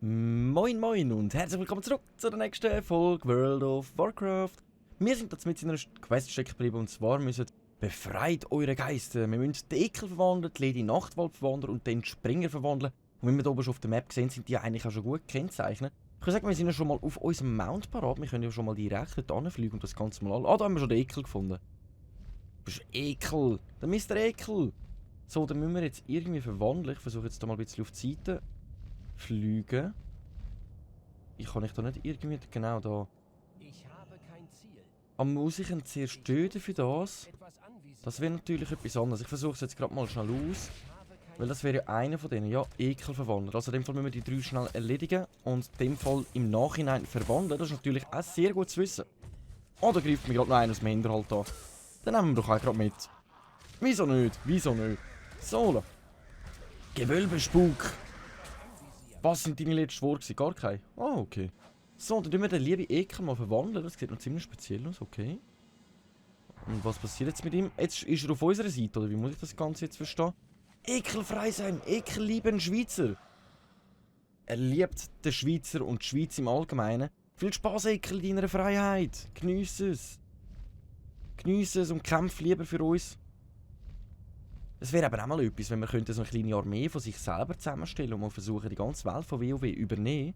Moin moin und herzlich willkommen zurück zu der nächsten Folge World of Warcraft. Wir sind jetzt mit in einer Quest stecken geblieben und zwar müssen befreit eure Geister. Wir müssen den Ekel verwandeln, die Lady Nachtwald verwandeln und den Springer verwandeln. Und wie wir hier oben schon auf der Map sehen, sind die eigentlich auch schon gut gekennzeichnet. Ich kann sagen, wir sind ja schon mal auf unserem Mount parat. Wir können ja schon mal direkt dort hinfliegen und das Ganze mal an. Ah, da haben wir schon den Ekel gefunden. Du bist Ekel. Der Mr. Ekel. So, dann müssen wir jetzt irgendwie verwandeln. Ich versuche jetzt da mal ein bisschen auf die Seite fliegen. Ich kann da nicht irgendwie genau da. Ich habe kein Ziel. Aber muss ich ihn zuerst töten für das? Das wäre natürlich etwas anderes. Ich versuche es jetzt gerade mal schnell aus. Weil das wäre ja einer von denen. Ja, Ekel verwandeln. Also in dem Fall müssen wir die 3 schnell erledigen. Und in dem Fall im Nachhinein verwandeln. Das ist natürlich auch sehr gut zu wissen. Oh, da greift mir gerade noch einer aus dem Hinterhalt an. Den nehmen wir doch auch gerade mit. Wieso nicht? Wieso nicht? So. Gewölbespuk. Was sind deine letzten Worte? Gar keine? Ah, okay. So, dann tun wir den lieben Ekel mal verwandeln. Das sieht noch ziemlich speziell aus, okay. Und was passiert jetzt mit ihm? Jetzt ist er auf unserer Seite, oder wie muss ich das Ganze jetzt verstehen? Ekelfrei sein! Ekel lieben Schweizer! Er liebt den Schweizer und die Schweiz im Allgemeinen. Viel Spaß, Ekel, in deiner Freiheit! Geniesse es! Geniesse es und kämpf lieber für uns. Es wäre aber auch mal etwas, wenn wir so eine kleine Armee von sich selber zusammenstellen und mal versuchen, die ganze Welt von WoW übernehmen.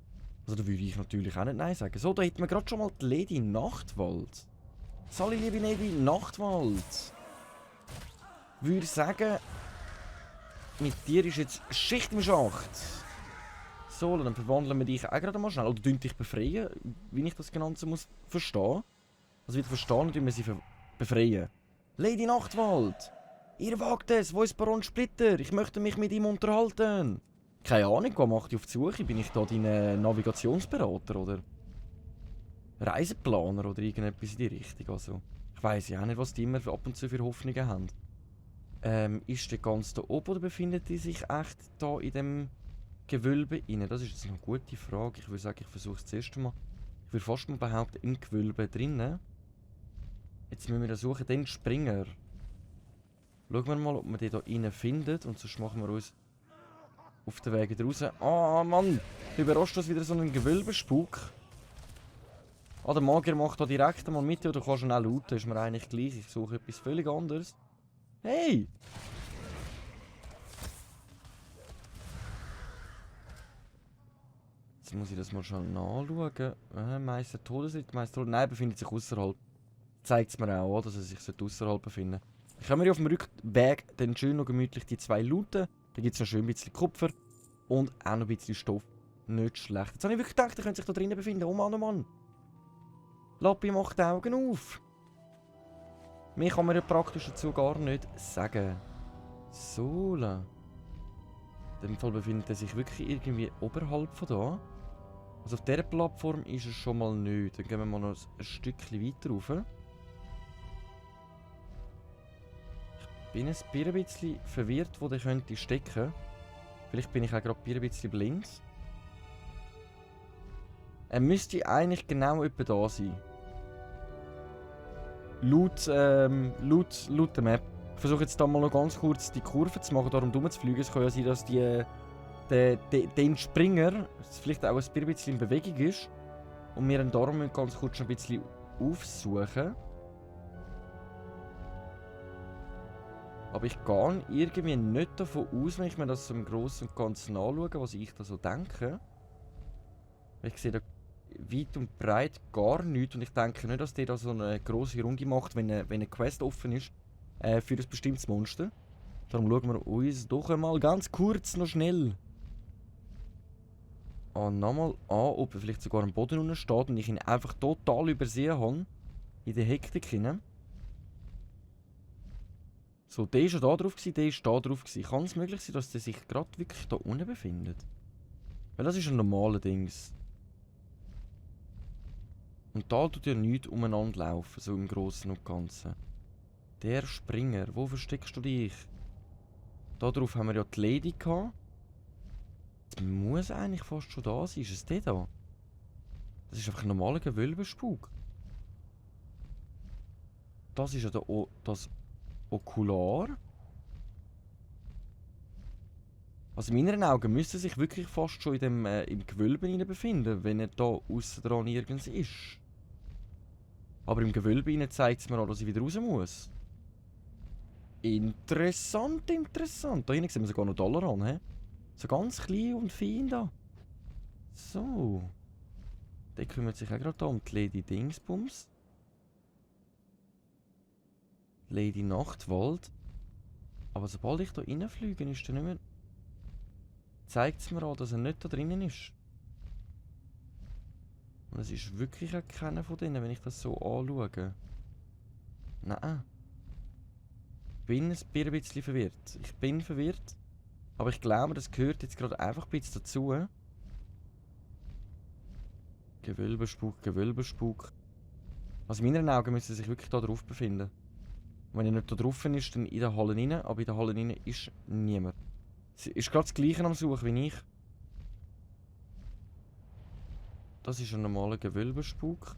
Also da würde ich natürlich auch nicht Nein sagen. So, da hätten wir gerade schon mal die Lady Nachtwald. Sali, liebe Lady Nachtwald. Würde sagen, mit dir ist jetzt Schicht im Schacht. So, dann verwandeln wir dich auch gerade mal schnell. Oder dich befreien, wie ich das Ganze muss verstehen. Also wieder verstehen, wie wir sie befreien. Lady Nachtwald! Ihr wagt es, wo ist Baron Splitter? Ich möchte mich mit ihm unterhalten. Keine Ahnung, was macht ihr auf die Suche? Bin ich da dein Navigationsberater oder Reiseplaner oder irgendetwas in die Richtung? Also, ich weiss ja auch nicht, was die immer ab und zu für Hoffnungen haben. Ist der ganz da oben oder befindet die sich echt da in dem Gewölbe inne? Das ist jetzt eine gute Frage. Ich würde sagen, ich versuche es zuerst mal. Ich würde fast mal behaupten, im Gewölbe drinnen. Jetzt müssen wir da suchen, den Springer. Schauen wir mal, ob wir den hier rein finden. Und sonst machen wir uns auf den Weg raus. Ah, Mann! Überrascht das wieder so einen Gewölbespuk? Ah, der Magier macht da direkt mal mit. Oder kannst du schnell lauten. Ist mir eigentlich gleich. Ich suche etwas völlig anderes. Hey! Jetzt muss ich das mal schon nachschauen. Meister Todesritt, Meister Todesritt. Nein, befindet sich außerhalb. Zeigt es mir auch, dass er sich außerhalb befinden sollte. Dann können wir auf dem Rückweg dann schön noch gemütlich die 2 looten. Da gibt es noch schön ein bisschen Kupfer und auch noch ein bisschen Stoff. Nicht schlecht. Jetzt habe ich wirklich gedacht, er könnte sich da drinnen befinden. Oh Mann, oh Mann. Lappi macht die Augen auf. Mehr kann man ja praktisch dazu gar nicht sagen. So. In dem Fall befindet er sich wirklich irgendwie oberhalb von da. Also auf dieser Plattform ist er schon mal nicht. Dann gehen wir mal noch ein Stückchen weiter rauf. Ich bin ein bisschen verwirrt, wo der könnte stecken. Vielleicht bin ich auch gerade ein bisschen blind. Er müsste eigentlich genau etwa da sein. Laut der Map. Ich versuche jetzt da mal noch ganz kurz die Kurve zu machen, darum rumzufliegen. Es kann ja sein, dass den Springer vielleicht auch ein bisschen in Bewegung ist. Und wir ihn darum ganz kurz ein bisschen aufsuchen. Aber ich gehe irgendwie nicht davon aus, wenn ich mir das so im Großen und Ganzen anschaue, was ich da so denke. Ich sehe da weit und breit gar nichts und ich denke nicht, dass der da so eine grosse Runde macht, wenn eine Quest offen ist für ein bestimmtes Monster. Darum schauen wir uns doch einmal ganz kurz noch schnell nochmal an, ob er vielleicht sogar am Boden unten steht und ich ihn einfach total übersehen habe. In der Hektik hinein. So, der ist ja da drauf, der ist da drauf. Kann es möglich sein, dass der sich gerade wirklich da unten befindet? Weil das ist ein normaler Dings. Und da tut ja nichts umeinander laufen, so im Großen und Ganzen. Der Springer, wo versteckst du dich? Da drauf haben wir ja die Lady gehabt. Das muss eigentlich fast schon da sein. Ist es der da? Das ist einfach ein normaler Gewölbespuk. Das ist ja das Okular. Also in meinen Augen müsste er sich wirklich fast schon in dem, im Gewölbe hinein befinden, wenn er da aussen dran nirgends ist. Aber im Gewölbe hinein zeigt es mir auch, dass ich wieder raus muss. Interessant, interessant. Da hinten sehen wir sogar noch Dollar an, hä? So ganz klein und fein da. So. Der kümmert sich auch gerade um die Lady Dingsbums. Lady Nachtwald. Aber sobald ich da reinfliege, ist der nicht mehr... Zeigt es mir an, dass er nicht da drinnen ist. Und es ist wirklich auch keiner von denen, wenn ich das so anschaue. Nein. Ich bin ein bisschen verwirrt. Ich bin verwirrt. Aber ich glaube, das gehört jetzt gerade einfach ein bisschen dazu. Gewölbespuk, Gewölbespuk. Also in meinen Augen müsste er sich wirklich da drauf befinden. Und wenn er nicht da drauf ist, dann in der Halle rein. Aber in der Halle rein ist niemand. Sie ist gerade das Gleiche am Suchen wie ich. Das ist ein normaler Gewölbespuk.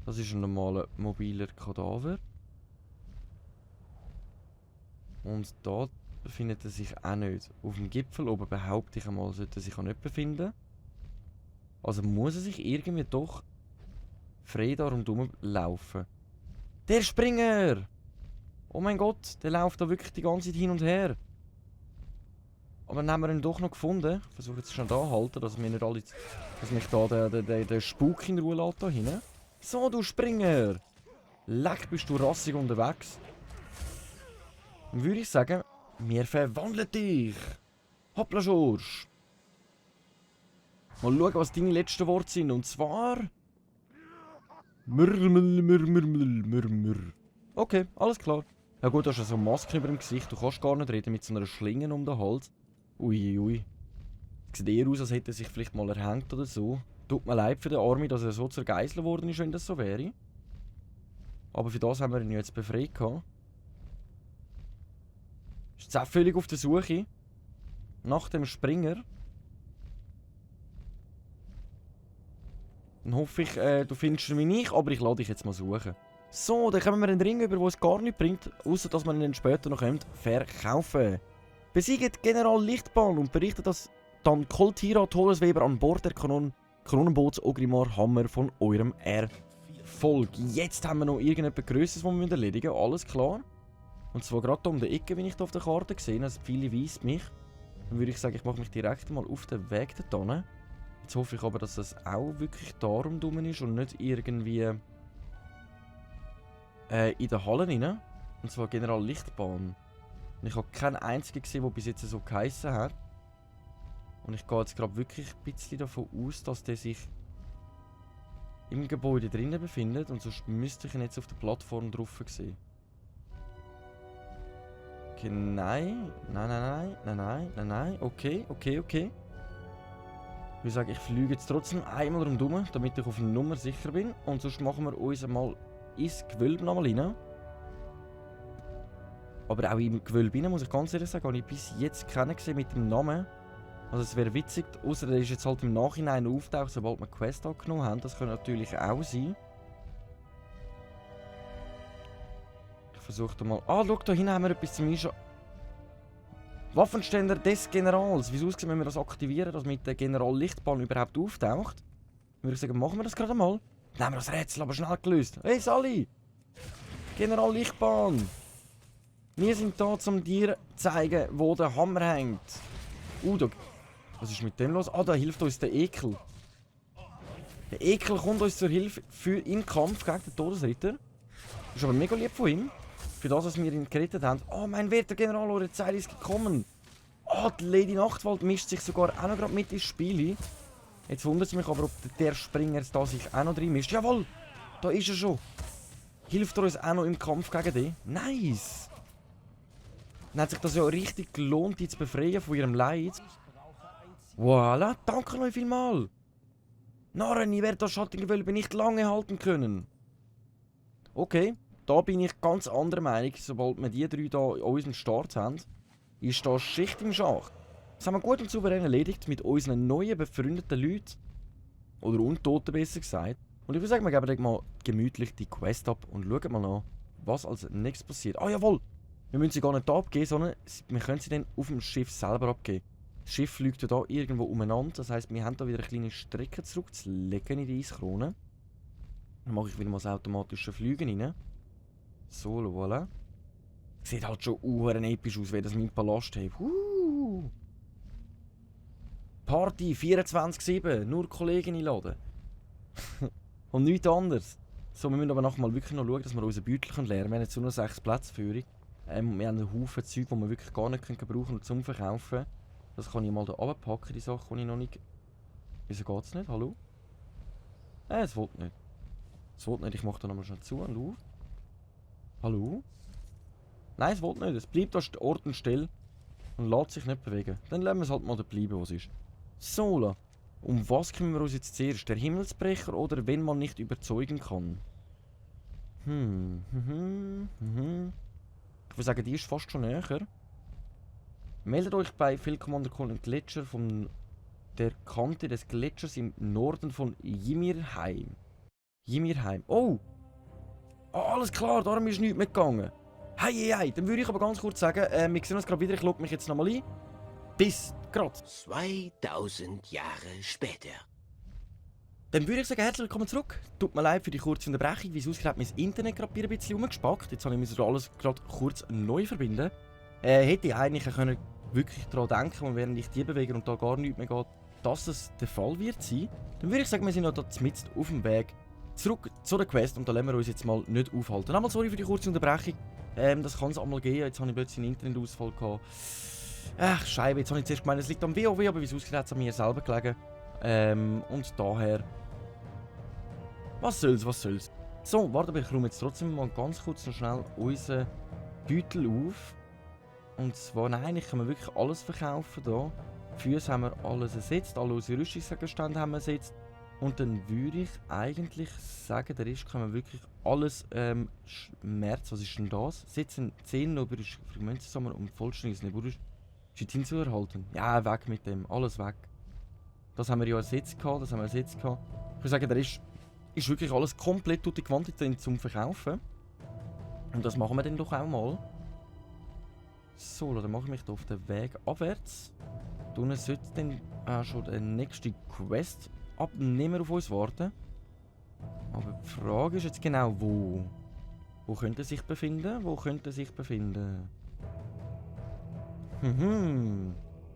Das ist ein normaler mobiler Kadaver. Und da befindet er sich auch nicht. Auf dem Gipfel oben behaupte ich einmal, sollte er sich auch nicht befinden. Also muss er sich irgendwie doch frei darum laufen. Der Springer! Oh mein Gott, der läuft da wirklich die ganze Zeit hin und her. Aber dann haben wir ihn doch noch gefunden. Ich versuche jetzt schon da halten, dass mir nicht alle, dass mich da der Spuk in Ruhe lässt da hinten. So, du Springer! Leck, bist du rassig unterwegs. Dann würde ich sagen, wir verwandeln dich. Hoppla Schorsch. Mal schauen, was deine letzten Worte sind. Und zwar... Murr. Okay, alles klar. Ja gut, du hast ja so eine Maske über dem Gesicht. Du kannst gar nicht reden mit so einer Schlinge um den Hals. Uiui. Sieht eher aus, als hätte er sich vielleicht mal erhängt oder so. Tut mir leid für den Army, dass er so zur Geisel geworden ist, wenn das so wäre. Aber für das haben wir ihn jetzt befreit gehabt. Ist jetzt auch völlig auf der Suche nach dem Springer. Dann hoffe ich, du findest ihn wie ich, aber ich lade dich jetzt mal suchen. So, dann kommen wir einen Ring über, der es gar nicht bringt, außer dass man ihn dann später noch verkaufen. Besiegt General Lichtbahn und berichtet, dass dann Koltira Todesweber an Bord der Kanonenboots Ogrimar Hammer von eurem Erfolg. Jetzt haben wir noch irgendetwas Größeres, das wir erledigen müssen. Alles klar. Und zwar gerade um die Ecke, wenn ich hier auf der Karte sehe. Das Pfeile weist mich. Dann würde ich sagen, ich mache mich direkt mal auf den Weg dorthin. Jetzt hoffe ich aber, dass das auch wirklich darum dumm ist und nicht irgendwie in der Halle rein. Und zwar General Lichtbahn. Und ich habe keinen einzigen gesehen, der bis jetzt so geheissen hat. Und ich gehe jetzt gerade wirklich ein bisschen davon aus, dass der sich im Gebäude drinnen befindet. Und sonst müsste ich ihn jetzt auf der Plattform drauf sehen. Okay, nein. Okay. Ich würde sagen, ich fliege jetzt trotzdem einmal rundherum, damit ich auf eine Nummer sicher bin. Und sonst machen wir uns einmal ins Gewölbe nochmal rein. Aber auch im Gewölbe rein, muss ich ganz ehrlich sagen, habe ich bis jetzt keinen gesehen mit dem Namen. Also es wäre witzig, außer der ist jetzt halt im Nachhinein auftaucht, sobald wir Quest angenommen haben. Das könnte natürlich auch sein. Ich versuche mal... Ah, schau, da hinten haben wir etwas zum Einschauen. Waffenständer des Generals. Wie es aussieht, wenn wir das aktivieren, dass mit der General Lichtbahn überhaupt auftaucht. Dann würde ich sagen, machen wir das gerade mal. Dann haben wir das Rätsel aber schnell gelöst. Hey Sally! General Lichtbahn! Wir sind da, um dir zu zeigen, wo der Hammer hängt. Da... Was ist mit dem los? Ah, da hilft uns der Ekel. Der Ekel kommt uns zur Hilfe im Kampf gegen den Todesritter. Das ist aber mega lieb von ihm. Für das, was wir ihn gerettet haben. Oh, mein werter General, eure Zeit ist gekommen. Oh, die Lady Nachtwald mischt sich sogar auch noch gerade mit ins Spiel. Jetzt wundert es mich aber, ob der Springer da sich auch noch drin mischt. Jawohl, da ist er schon. Hilft er uns auch noch im Kampf gegen den? Nice. Dann hat sich das ja richtig gelohnt, die zu befreien von ihrem Leid. Voilà, danke euch vielmals. Narren, ich werde das Schattengewölbe nicht lange halten können. Okay, da bin ich ganz anderer Meinung. Sobald wir die drei hier an unserem Start haben, ist da Schicht im Schacht. Das haben wir gut und souverän erledigt mit unseren neuen befreundeten Leuten. Oder Untoten besser gesagt. Und ich würde sagen, wir geben mal gemütlich die Quest ab und schauen mal an, was als nächstes passiert. Ah, jawohl! Wir müssen sie gar nicht da abgeben, sondern wir können sie dann auf dem Schiff selber abgeben. Das Schiff fliegt ja da irgendwo umeinander. Das heisst, wir haben da wieder eine kleine Strecke zurückzulegen in die Eiskrone. Dann mache ich wieder mal das automatische Fliegen rein. So, voilà. Sieht halt schon episch aus, wie das mein Palast hat. Party 24/7, nur Kollegen einladen. Und nichts anderes. So, wir müssen aber nachher mal wirklich noch schauen, dass wir unseren Beutel leeren können. Wir haben jetzt nur 6 Plätze für wir haben einen Haufen Zeug, die wir wirklich gar nicht brauchen können zum Verkaufen. Das kann ich mal da runterpacken, die Sachen, die ich noch nicht... Wieso geht es nicht? Hallo? Es will nicht. Es will nicht, ich mache da nochmal schnell zu und auf. Hallo? Nein, es will nicht. Es bleibt da Ort und still und lässt sich nicht bewegen. Dann lassen wir es halt mal da bleiben, wo es ist. So, um was kümmern wir uns jetzt zuerst? Der Himmelsbrecher oder wenn man nicht überzeugen kann? Ich würde sagen, die ist fast schon näher. Meldet euch bei Field Commander Colin Gletscher von der Kante des Gletschers im Norden von Ymir-Heim. Ymir-Heim. Oh! Ah, alles klar, darum ist nichts mehr gegangen. Hey, dann würde ich aber ganz kurz sagen, wir sehen uns gerade wieder, ich logge mich jetzt nochmal ein. Bis grad. 2000 Jahre später. Dann würde ich sagen, herzlich willkommen zurück. Tut mir leid für die kurze Unterbrechung, wie es aussieht, hat mein Internet gerade ein bisschen umgespackt. Jetzt habe ich mir alles gerade kurz neu verbinden. Hätte ich eigentlich können wirklich daran denken, während ich die bewege und da gar nichts mehr geht, dass es der Fall wird sein. Dann würde ich sagen, wir sind noch mitten auf dem Weg zurück zu der Quest und da lassen wir uns jetzt mal nicht aufhalten. Einmal sorry für die kurze Unterbrechung. Das kann es einmal geben. Jetzt habe ich plötzlich einen Internetausfall gehabt. Ach, Scheibe, jetzt habe ich zuerst gemeint, es liegt am WoW, aber wie es aussieht, hat es an mir selber gelegen. Und daher... Was soll's. So, warte, aber ich räume jetzt trotzdem mal ganz kurz noch schnell unseren Beutel auf. Und zwar, nein, eigentlich können wir wirklich alles verkaufen hier. Füße haben wir alles ersetzt, alle unsere Rüstungsgegenstände haben wir ersetzt. Und dann würde ich eigentlich sagen, der Rest können wir wirklich alles, März, was ist denn das? Setzen 10 über Fragmente zusammen und vollständiges Nebulus hinzuerhalten. Ja, weg mit dem, alles weg. Das haben wir ja ersetzt gehabt, Ich würde sagen, der ist wirklich alles komplett durch die Quantität zum Verkaufen. Und das machen wir dann doch auch mal. So, dann mache ich mich hier auf den Weg abwärts. Dann sollte dann auch schon der nächste Quest-Abnehmer auf uns warten. Aber die Frage ist jetzt genau wo. Wo könnte er sich befinden?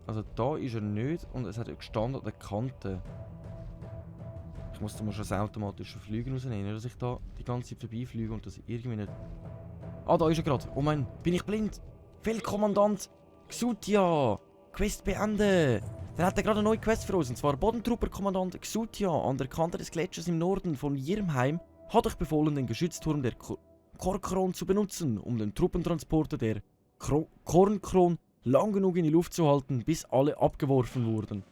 Also da ist er nicht und es hat gestanden an der Kante. Ich muss da mal schon das automatische Fliegen rausnehmen, dass ich da die ganze Zeit vorbeifliege und das irgendwie nicht... Ah, da ist er gerade. Oh mein, bin ich blind? Feldkommandant Xutia! Quest beenden! Dann hat er gerade eine neue Quest für uns, und zwar Bodentrooper-Kommandant Xutia an der Kante des Gletschers im Norden von Jirmheim hat euch befohlen, den Geschützturm der Korkron zu benutzen, um den Truppentransporter der Kornkron lang genug in die Luft zu halten, bis alle abgeworfen wurden.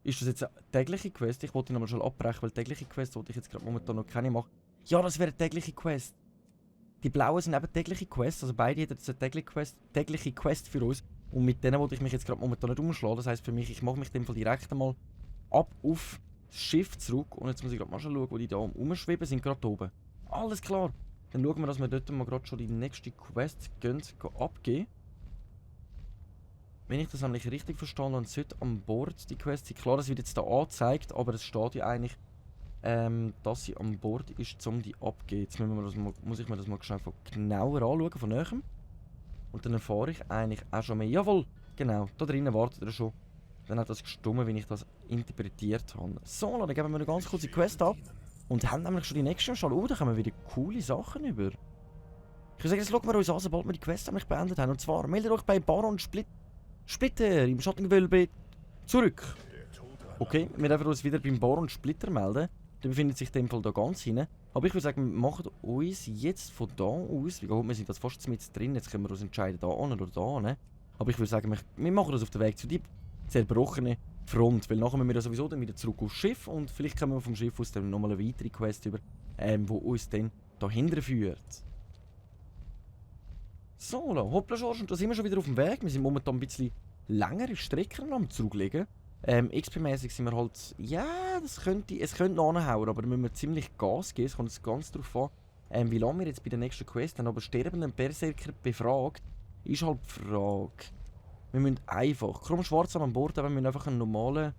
Ist das jetzt eine tägliche Quest? Ich wollte ihn aber schon abbrechen, weil tägliche Quest wollte ich jetzt gerade momentan noch keine machen. Ja, das wäre eine tägliche Quest. Die blauen sind eben tägliche Quests, also beide hätten jetzt eine tägliche Quest für uns. Und mit denen wollte ich mich jetzt gerade momentan nicht umschlagen. Das heisst für mich, ich mache mich in dem Fall direkt einmal ab auf das Schiff zurück. Und jetzt muss ich gerade mal schauen, wo die da rumschweben, sind gerade oben. Alles klar. Dann schauen wir, dass wir dort mal gerade schon die nächste Quest abgeben. Wenn ich das nämlich richtig verstanden habe, sollte an Bord die Quest sein. Klar, das wird jetzt da angezeigt, aber es steht ja eigentlich, dass sie an Bord ist, um die abzugeben. Jetzt muss ich mir das mal schnell genauer anschauen, von näherem. Und dann erfahre ich eigentlich auch schon mehr. Jawohl, genau, da drinnen wartet er schon. Dann hat das gestummen, wie ich das interpretiert habe. So, dann geben wir eine ganz kurze Quest ab. Und haben nämlich schon die nächste schon. Oh, da kommen wieder coole Sachen über. Ich würde sagen, jetzt schauen wir uns an, sobald wir die Quest nämlich beendet haben. Und zwar, meldet euch bei Baron Splitter im Schattengewölbe zurück. Okay, wir dürfen uns wieder beim Baron Splitter melden. Der befindet sich in dem Fall da ganz hinten. Aber ich würde sagen, wir machen uns jetzt von da aus, wie gut, wir sind jetzt fast mit drin, jetzt können wir uns entscheiden, da an oder da an. Aber ich würde sagen, wir machen das auf dem Weg zu die zerbrochene Front, weil nachher müssen wir sowieso dann wieder zurück aufs Schiff und vielleicht kommen wir vom Schiff aus dann nochmal eine weitere Quest über, wo uns dann dahinter führt. So, hoppla Schorsch, und da sind wir schon wieder auf dem Weg. Wir sind momentan ein bisschen längere Strecken am zurücklegen. XP-mäßig sind wir halt, ja, es könnte noch anhauen, aber da müssen wir ziemlich Gas geben. Es kommt jetzt ganz darauf an, Wie lange wir jetzt bei der nächsten Quest dann aber sterbenden Berserker befragt, ist halt die Frage. Wir müssen einfach, Krumm Schwarz an Bord, aber wir müssen einfach einen normalen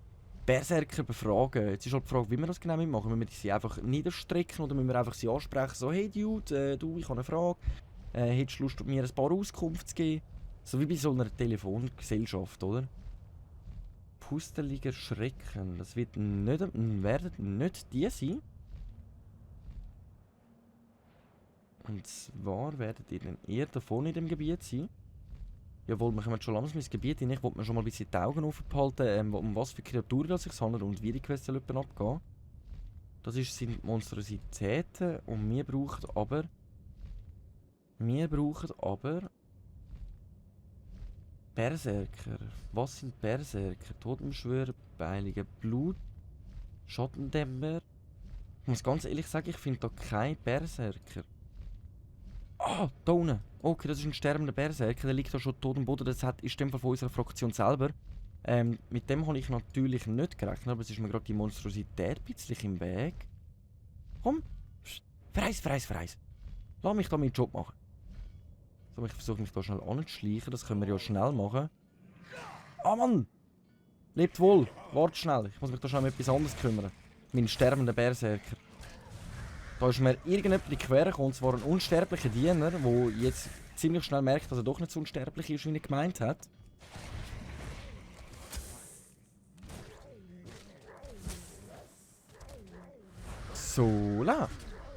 Berserker befragen. Jetzt ist halt die Frage, wie wir das genau machen. Müssen wir sie einfach niederstrecken oder müssen wir einfach sie ansprechen, so «Hey Dude, du, ich habe eine Frage. Hättest du Lust, mir ein paar Auskunft zu geben?» So wie bei so einer Telefongesellschaft, oder? Pusteliger Schrecken. Das werden nicht die sein. Und zwar werdet ihr dann eher davon in dem Gebiet sein. Jawohl, wir kommen schon langsam ins Gebiet hin. Ich wollte mir schon mal ein bisschen die Augen aufhalten, um was für Kreaturen es sich handelt und wie die Quests abgehen. Das sind Monstrositäten und wir brauchen aber... Berserker. Was sind Berserker? Totemschwörer, Beilige Blut, Schattendämmer. Ich muss ganz ehrlich sagen, ich finde da keinen Berserker. Ah, da unten. Okay, das ist ein sterbender Berserker, der liegt da schon tot am Boden. Das ist in dem Fall von unserer Fraktion selber. Mit dem habe ich natürlich nicht gerechnet, aber es ist mir gerade die Monstrosität ein bisschen im Weg. Komm, verreis. Lass mich da meinen Job machen. So, ich versuche mich da schnell anzuschleichen, das können wir ja schnell machen. Ah Mann! Lebt wohl, warte schnell, ich muss mich da schnell um etwas anderes kümmern. Mein sterbender Berserker. Da ist mir irgendjemand in die Quere gekommen, und zwar ein unsterblicher Diener, der jetzt ziemlich schnell merkt, dass er doch nicht so unsterblich ist, wie er gemeint hat. So, la.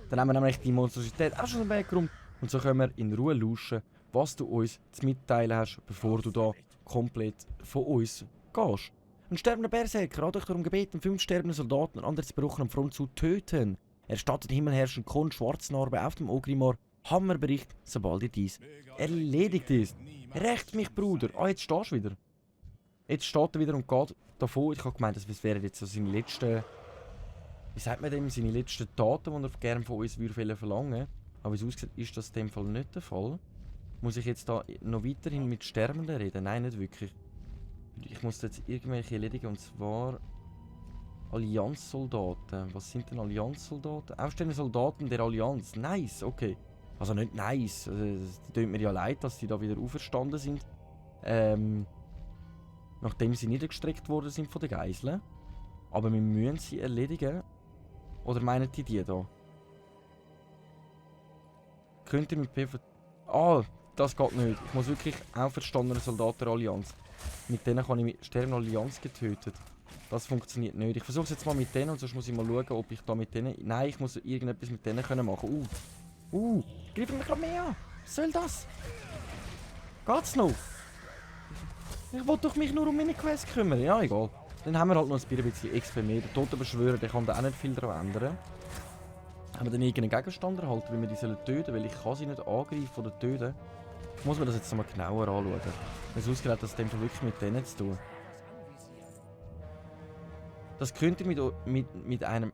Dann haben wir nämlich die Monstrosität auch schon im Weg rum. Und so können wir in Ruhe lauschen, was du uns zu mitteilen hast, bevor du da komplett von uns gehst. Ein sterbender Berserker hat euch darum gebeten, 5 sterbende Soldaten an anderen zerbrochenen Front zu töten. Er stattet Himmelherrschen Kon Schwarznarbe auf dem Ogrimmar. Hammerbericht, sobald ihr dies erledigt ist. Recht mich, Bruder. Ah, jetzt stehst du wieder. Jetzt steht er wieder und geht davon. Ich habe gemeint, das wären jetzt so seine letzten... Wie sagt man dem? Seine letzten Taten, die er gerne von uns verlangen würde. Aber wie es aussieht, ist das in dem Fall nicht der Fall. Muss ich jetzt da noch weiterhin mit Sterbenden reden? Nein, nicht wirklich. Ich muss jetzt irgendwelche erledigen, und zwar... Allianzsoldaten. Was sind denn Allianzsoldaten? Aufstehende Soldaten der Allianz. Nice, okay. Also nicht nice. Es tut mir ja leid, dass die da wieder auferstanden sind. Nachdem sie niedergestreckt worden sind von den Geiseln. Aber wir müssen sie erledigen. Oder meinen die da? Könnt ihr mit PvP... Ah, das geht nicht. Ich muss wirklich auferstandene Soldaten der Allianz. Mit denen kann ich mit Stern Allianz getötet. Das funktioniert nicht. Ich versuche es jetzt mal mit denen und sonst muss ich mal schauen, ob ich da mit denen... Nein, ich muss irgendetwas mit denen können machen. Greifen mich gerade mehr an. Was soll das? Geht's noch? Ich wollte doch mich nur um meine Quest kümmern. Ja, egal. Dann haben wir halt noch ein bisschen XP mehr. Der Totenbeschwörer, der kann da auch nicht viel daran ändern. Haben wir dann irgendeinen Gegenstand erhalten, wie wir die sollen töten, weil ich kann sie nicht angreifen oder töten. Ich muss mir das jetzt mal genauer anschauen. Es ausgerechnet, dass es wirklich mit denen zu tun. Das könnt ihr mit einem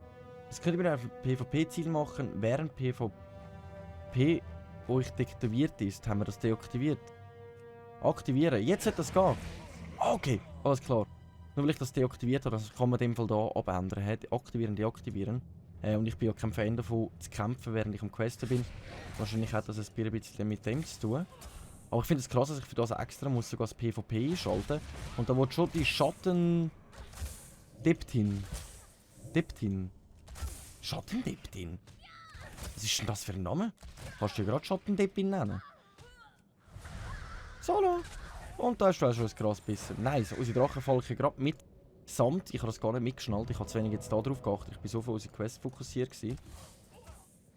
PvP-Ziel machen, während PvP euch deaktiviert ist. Haben wir das deaktiviert? Aktivieren. Jetzt sollte das gehen. Okay, alles klar. Nur weil ich das deaktiviert habe, das kann man in dem Fall hier abändern. Aktivieren, deaktivieren. Und ich bin ja kein Fan davon, zu kämpfen, während ich am Questen bin. Wahrscheinlich hat das ein bisschen mit dem zu tun. Aber ich finde es krass, dass ich für das extra muss sogar das PvP einschalten. Und da wird schon die Schatten... Deptin. Schattendeptin? Was ist denn das für ein Name? Kannst du ja gerade Schattendeptin nennen? Solo! Und da ist schon ein Gras gebissen. Nice, unsere Drachenfalke gerade mit Samt. Ich habe das gar nicht mitgeschnallt. Ich habe zu wenig jetzt da drauf geachtet. Ich bin so auf unsere Quest fokussiert gewesen.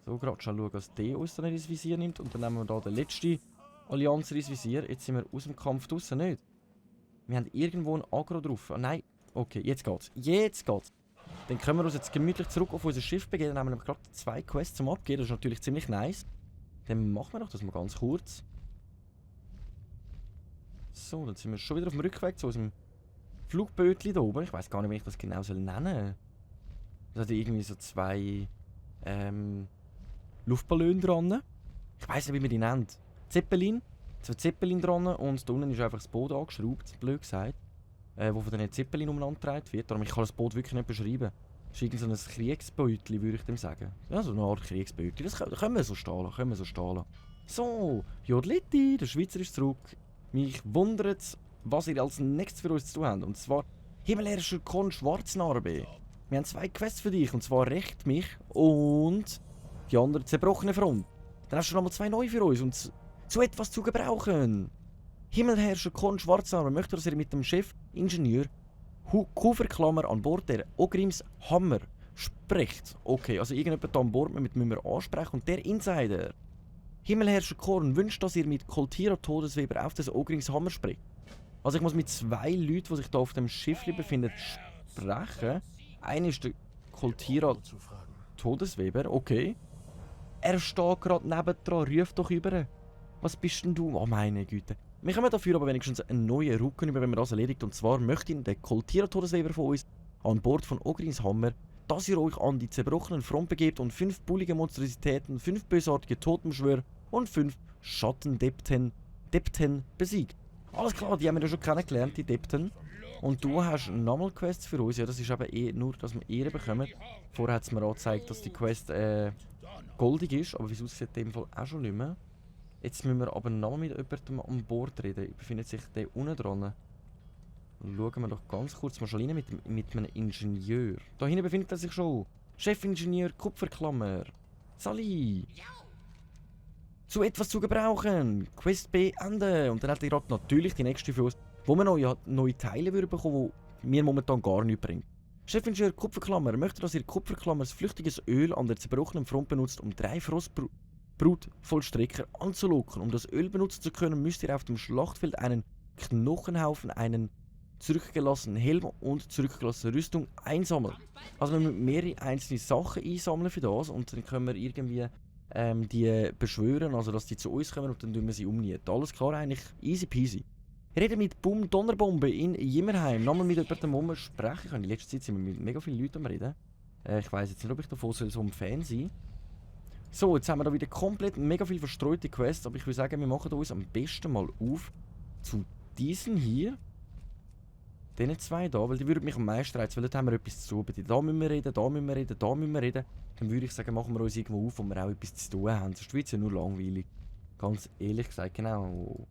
So, gerade schon schauen, dass der uns dann ins Visier nimmt. Und dann nehmen wir da den letzten Allianzer ins Visier. Jetzt sind wir aus dem Kampf draussen, nicht? Wir haben irgendwo ein Agro drauf. Ah, nein. Okay, jetzt geht's. Jetzt geht's. Dann können wir uns jetzt gemütlich zurück auf unser Schiff begeben. Dann haben wir gerade 2 Quests zum Abgeben. Das ist natürlich ziemlich nice. Dann machen wir doch das mal ganz kurz. So, dann sind wir schon wieder auf dem Rückweg zu unserem Flugbötchen da oben. Ich weiß gar nicht, wie ich das genau nennen soll. Da hat irgendwie so 2 Luftballone dran. Ich weiß nicht, wie man die nennt. Zeppelin. 2 Zeppelin dran und da unten ist einfach das Boot angeschraubt, blöd gesagt. Wo von den Zeppelin umeinander getragen wird. Darum ich kann das Boot wirklich nicht beschreiben. Das ist irgend so ein Kriegsbeutli, würde ich dem sagen. Ja, so eine Art Kriegsbeutli. Das können wir so stehen lassen, können wir so stehen lassen. So, Jodletti, der Schweizer ist zurück. Mich wundert, was ihr als nächstes für uns zu tun habt. Und zwar Himmelherrscher Kon Schwarznarbe. Wir haben 2 Quests für dich, und zwar Recht mich und die andere zerbrochene Front. Dann hast du noch mal 2 neue für uns und zu etwas zu gebrauchen. Himmelherrscher Kon Schwarznarbe möchte, dass ihr mit dem Chefingenieur Kuferklammer an Bord der Ogrims Hammer spricht. Okay, also irgendjemand da an Bord müssen wir ansprechen und der Insider. Himmelherrscher Korn wünscht, dass ihr mit Koltira Todesweber auf des Ogrims Hammer spricht. Also ich muss mit 2 Leuten, die sich da auf dem Schiff befinden, sprechen. Einer ist der Koltira Todesweber, okay. Er steht gerade nebendran, ruft doch über. Was bist denn du? Oh meine Güte. Wir kommen dafür aber wenigstens einen neuen Rücken über, wenn wir das erledigt. Und zwar möchte ihn der Koltira Todesweber von uns an Bord von Ogrims Hammer, dass ihr euch an die zerbrochenen Front begebt und 5 bullige Monstrositäten, 5 bösartige Totenbeschwörer und 5 Schattendepten besiegt. Alles klar, die haben wir ja schon kennengelernt, die Depten. Und du hast nochmal Quests für uns. Ja, das ist eben nur, dass wir Ehre bekommen. Vorher hat es mir angezeigt, dass die Quest goldig ist, aber wie es aussieht, in dem Fall auch schon nicht mehr. Jetzt müssen wir aber noch mit jemandem an Bord reden. Befindet sich der unten dran? Schauen wir doch ganz kurz mal rein mit einem Ingenieur. Da hinten befindet er sich schon. Chefingenieur Kupferklammer. Sali. Zu etwas zu gebrauchen. Quest beenden. Und dann hat er gerade natürlich die nächste für uns, wo wir neue Teile bekommen, die mir momentan gar nichts bringt. Chefingenieur Kupferklammer möchte, dass ihr Kupferklammers flüchtiges Öl an der zerbrochenen Front benutzt, um 3 Frostbrutvollstrecker anzulocken. Um das Öl benutzen zu können, müsst ihr auf dem Schlachtfeld einen Knochenhaufen, einen zurückgelassenen Helm und zurückgelassene Rüstung einsammeln. Also wir müssen mehrere einzelne Sachen einsammeln für das und dann können wir irgendwie die beschwören, also dass die zu uns kommen und dann tun wir sie umnieten. Alles klar, eigentlich easy peasy. Reden mit Donnerbombe in Jimmerheim. Nochmal mit jemandem, wo wir sprechen können. In letzter Zeit sind wir mit mega vielen Leuten am Reden. Ich weiss jetzt nicht, ob ich davon so ein Fan sein. So, jetzt haben wir da wieder komplett mega viel verstreute Quests, aber ich würde sagen, wir machen uns am besten mal auf zu diesen hier. Diesen 2 da, weil die würden mich am meisten reizen, weil dort haben wir etwas zu tun. Da müssen wir reden, da müssen wir reden, da müssen wir reden. Dann würde ich sagen, machen wir uns irgendwo auf, wo wir auch etwas zu tun haben. Sonst wird es ja nur langweilig. Ganz ehrlich gesagt, genau.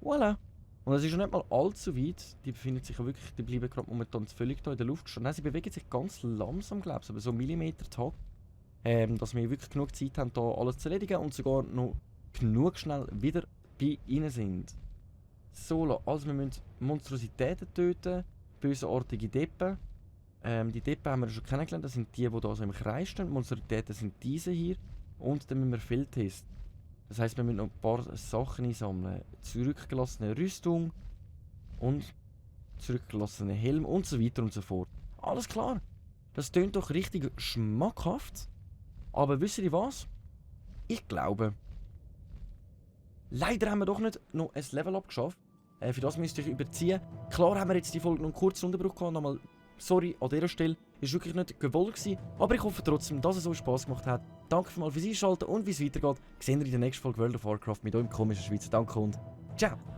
Voilà. Und es ist schon nicht mal allzu weit. Die befinden sich ja wirklich, die bleiben gerade momentan völlig da in der Luft stehen. Nein, sie bewegen sich ganz langsam, glaube ich, aber so Millimeter-Tag. Dass wir wirklich genug Zeit haben, da alles zu erledigen und sogar noch genug schnell wieder bei ihnen sind. So, also wir müssen Monstrositäten töten, bösartige Deppen. Die Deppen haben wir schon kennengelernt, das sind die da so im Kreis stehen. Monstrositäten sind diese hier. Und dann müssen wir Feldtest. Das heisst, wir müssen noch ein paar Sachen einsammeln. Zurückgelassene Rüstung und zurückgelassene Helm und so weiter und so fort. Alles klar. Das tönt doch richtig schmackhaft. Aber wisst ihr was? Ich glaube, leider haben wir doch nicht noch ein Level-Up geschafft. Für das müsst ihr euch überziehen. Klar haben wir jetzt die Folge noch einen kurzen Unterbruch gehabt. Nochmal sorry an dieser Stelle. Ist wirklich nicht gewollt gewesen. Aber ich hoffe trotzdem, dass es euch Spass gemacht hat. Danke fürs Einschalten und wie es weitergeht, sehen wir in der nächsten Folge World of Warcraft mit eurem komischen Schweizer. Danke und ciao!